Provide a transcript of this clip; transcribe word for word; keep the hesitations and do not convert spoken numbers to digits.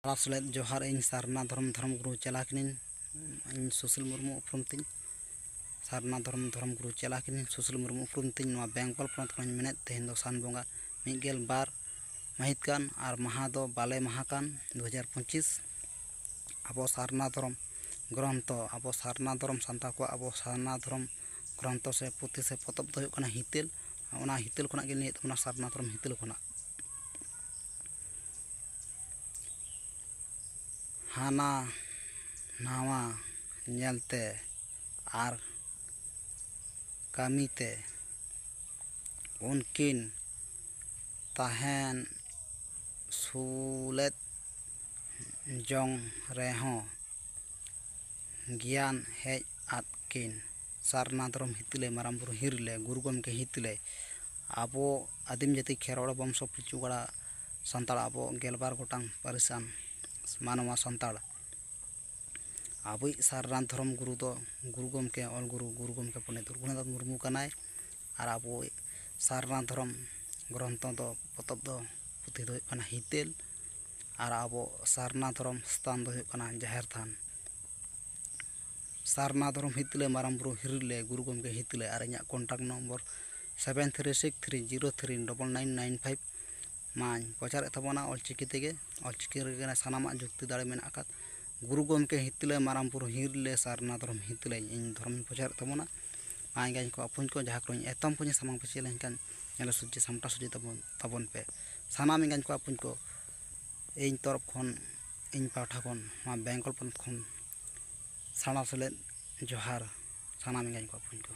ᱥᱟᱨᱟ ᱥᱮᱞᱮᱫ ᱡᱚᱦᱟᱨ᱾ ᱤᱧ ᱥᱟᱨᱱᱟ ᱫᱷᱚᱨᱚᱢ, ᱫᱷᱚᱨᱚᱢ ᱜᱩᱨᱩ ᱪᱮᱞᱟ ᱠᱟᱹᱱᱟᱹᱧ᱾ ᱤᱧ ᱥᱩᱥᱤᱞ ᱢᱩᱨᱢᱩ ᱩᱯᱨᱩᱢ ᱛᱤᱧ᱾ ᱥᱟᱨᱱᱟ ᱫᱷᱚᱨᱚᱢ, ᱫᱷᱚᱨᱚᱢ ᱜᱩᱨᱩ ᱪᱮᱞᱟ ᱠᱟᱹᱱᱟᱹᱧ, ᱥᱩᱥᱤᱞ ᱢᱩᱨᱢᱩ ᱩᱯᱨᱩᱢ ᱛᱤᱧ᱾ ᱱᱚᱣᱟ ᱵᱮᱝᱜᱚᱞ ᱯᱚᱱᱚᱛ ᱠᱷᱚᱱᱤᱧ ᱢᱮᱱᱮᱫ, ᱛᱮᱦᱮᱧ ᱫᱚ ᱥᱟᱱ ᱵᱚᱸᱜᱟ ᱢᱤᱫ ᱜᱮᱞ ᱵᱟᱨ ᱢᱟᱹᱦᱤᱛ ᱠᱟᱱ ᱟᱨ ᱢᱟᱦᱟ ᱫᱚ ᱵᱟᱞᱮ ᱢᱟᱦᱟ ᱠᱟᱱ, ᱫᱩ ᱦᱟᱡᱟᱨ ᱯᱚᱸᱪᱤᱥ᱾ ᱟᱵᱚ ᱥᱟᱨᱱᱟ ᱫᱷᱚᱨᱚᱢ ᱜᱨᱚᱱᱛᱷᱚ, ᱟᱵᱚ ᱥᱟᱨᱱᱟ ᱫᱷᱚᱨᱚᱢ ᱥᱟᱱᱛᱟᱲ ᱠᱚᱣᱟᱜ, ᱟᱵᱚ ᱥᱟᱨᱱᱟ ᱫᱷᱚᱨᱚᱢ ᱜᱨᱚᱱᱛᱷᱚ ᱥᱮ ᱯᱩᱛᱷᱤ ᱥᱮ ᱯᱚᱛᱚᱵ ᱫᱚ ᱦᱩᱭᱩᱜ ᱠᱟᱱᱟ ᱦᱤᱛᱟᱹᱞ᱾ ᱚᱱᱟ ᱦᱤᱛᱟᱹᱞ ᱠᱷᱚᱱᱟᱜ ᱜᱮ ᱞᱟᱹᱭᱮᱫ ᱛᱟᱵᱚᱱᱟ, ᱥᱟᱨᱱᱟ ᱫᱷᱚᱨᱚᱢ ᱦᱤᱛᱟᱹᱞ ᱠᱷᱚᱱᱟᱜ᱾ ᱦᱟᱱᱟ ᱱᱟᱣᱟ ᱧᱮᱞᱛᱮ ᱟᱨ ᱠᱟᱹᱢᱤᱛᱮ ᱩᱱᱠᱤᱱ ᱛᱟᱦᱮᱱ ᱥᱩᱞᱮᱫ ᱡᱚᱝ ᱨᱮᱦᱚᱸ, ᱜᱮᱭᱟᱱ ᱦᱮᱡ ᱟᱫ ᱠᱤᱱ᱾ ᱥᱟᱨᱱᱟ ᱫᱷᱚᱨᱚᱢ ᱦᱤᱛᱟᱹᱞᱟᱹᱭ, ᱢᱟᱨᱟᱝ ᱵᱩᱨᱩ ᱦᱤᱨᱞᱟᱹᱭ, ᱜᱩᱨᱩ ᱜᱚᱢᱠᱮ ᱦᱤᱛᱟᱹᱞᱟᱹᱭ, ᱟᱵᱚ ᱟᱹᱫᱤᱢ ᱡᱟᱹᱛᱤ ᱠᱷᱮᱨᱣᱟᱲ ᱵᱚᱝᱥᱚ ᱯᱤᱞᱪᱩ ᱜᱟᱲᱟ ᱥᱟᱱᱛᱟᱲ, ᱟᱵᱚ ᱜᱮᱞᱵᱟᱨ ᱜᱚᱴᱟᱝ ᱯᱟᱹᱨᱤᱥᱟᱱ ᱢᱟᱱᱣᱟ ᱥᱟᱱᱛᱟᱲ, ᱟᱵᱚᱭᱤᱡ ᱥᱟᱨᱱᱟ ᱫᱷᱚᱨᱚᱢ ᱜᱩᱨᱩ ᱫᱚ ᱜᱩᱨᱩ ᱜᱚᱢᱠᱮ, ᱚᱞ ᱜᱩᱨᱩ, ᱜᱩᱨᱩ ᱜᱚᱢᱠᱮ ᱯᱚᱱᱰᱤᱛ ᱨᱚᱜᱷᱩᱱᱟᱛᱷ ᱢᱩᱨᱢᱩ ᱠᱟᱱᱟᱭ᱾ ᱟᱨ ᱟᱵᱚᱭᱤᱡ ᱥᱟᱨᱱᱟ ᱫᱷᱚᱨᱚᱢ ᱜᱨᱚᱱᱛᱷᱚ ᱫᱚ, ᱯᱚᱛᱚᱵ ᱫᱚ, ᱯᱩᱛᱷᱤ ᱫᱚ ᱦᱩᱭᱩᱜ ᱠᱟᱱᱟ ᱦᱤᱛᱟᱹᱞ᱾ ᱟᱨ ᱟᱵᱚ ᱥᱟᱨᱱᱟ ᱫᱷᱚᱨᱚᱢ ᱥᱛᱷᱟᱱ ᱫᱚ ᱦᱩᱭᱩᱜ ᱠᱟᱱᱟ ᱡᱟᱦᱮᱨ ᱛᱷᱟᱱ᱾ ᱥᱟᱨᱱᱟ ᱫᱷᱚᱨᱚᱢ ᱦᱤᱛᱟᱹᱞᱟᱹᱭ, ᱢᱟᱨᱟᱝ ᱵᱩᱨᱩ ᱦᱤᱨᱞᱟᱹᱭ, ᱜᱩᱨᱩ ᱜᱚᱢᱠᱮ ᱦᱤᱛᱟᱹᱞᱟᱹᱭ᱾ ᱟᱨ ᱤᱧᱟᱹᱜ contact number seven three six three zero three double nine nine five᱾ ᱢᱟᱧ ᱯᱨᱚᱪᱟᱨᱮᱫ ᱛᱟᱵᱚᱱᱟ ᱚᱞᱪᱤᱠᱤ ᱛᱮᱜᱮ᱾ ᱚᱞᱪᱤᱠᱤ ᱨᱮᱜᱮ ᱥᱟᱱᱟᱢᱟᱜ ᱡᱩᱠᱛᱤ ᱫᱟᱲᱮ ᱢᱮᱱᱟᱜ ᱟᱠᱟᱫ᱾ ᱜᱩᱨᱩ ᱜᱚᱢᱠᱮ ᱦᱤᱛᱟᱹᱞᱟᱹᱭ, ᱢᱟᱨᱟᱝ ᱵᱩᱨᱩ ᱦᱤᱨᱞᱟᱹᱭ, ᱥᱟᱨᱱᱟ ᱫᱷᱚᱨᱚᱢ ᱦᱤᱛᱟᱹᱞᱟᱹᱭ, ᱤᱧ ᱫᱷᱚᱨᱚᱢᱤᱧ ᱯᱨᱚᱪᱟᱨᱮᱫ ᱛᱟᱵᱚᱱᱟ᱾ ᱢᱟ ᱮᱸᱜᱟᱧ ᱠᱚ ᱟᱯᱩᱧ ᱠᱚ, ᱡᱟᱦᱟᱸ ᱠᱚᱨᱮᱧ ᱮᱛᱚᱢ ᱠᱚᱧ ᱥᱟᱢᱟᱝ ᱯᱟᱹᱪᱷᱤ ᱞᱮᱱᱠᱷᱟᱱ ᱧᱮᱞ ᱥᱚᱡᱷᱮ ᱥᱟᱢᱴᱟᱣ ᱥᱚᱡᱷᱮ ᱛᱟᱵᱚᱱ, ᱛᱟᱵᱚᱱ ᱯᱮ᱾ ᱥᱟᱱᱟᱢ ᱮᱸᱜᱟᱧ ᱠᱚ ᱟᱯᱩᱧ ᱠᱚ, ᱤᱧ ᱛᱚᱨᱚᱯ ᱠᱷᱚᱱ, ᱤᱧ ᱯᱟᱦᱴᱟ ᱠᱷᱚᱱ, ᱱᱚᱣᱟ ᱵᱮᱝᱜᱚᱞ ᱯᱚᱱᱚᱛ ᱠᱷᱚᱱ ᱥᱟᱨᱱᱟ ᱥᱮᱞᱮᱫ ᱡᱚᱦᱟᱨ ᱥᱟᱱᱟᱢ ᱮᱸᱜᱟᱧ ᱠᱚ ᱟᱯᱩᱧ ᱠᱚ᱾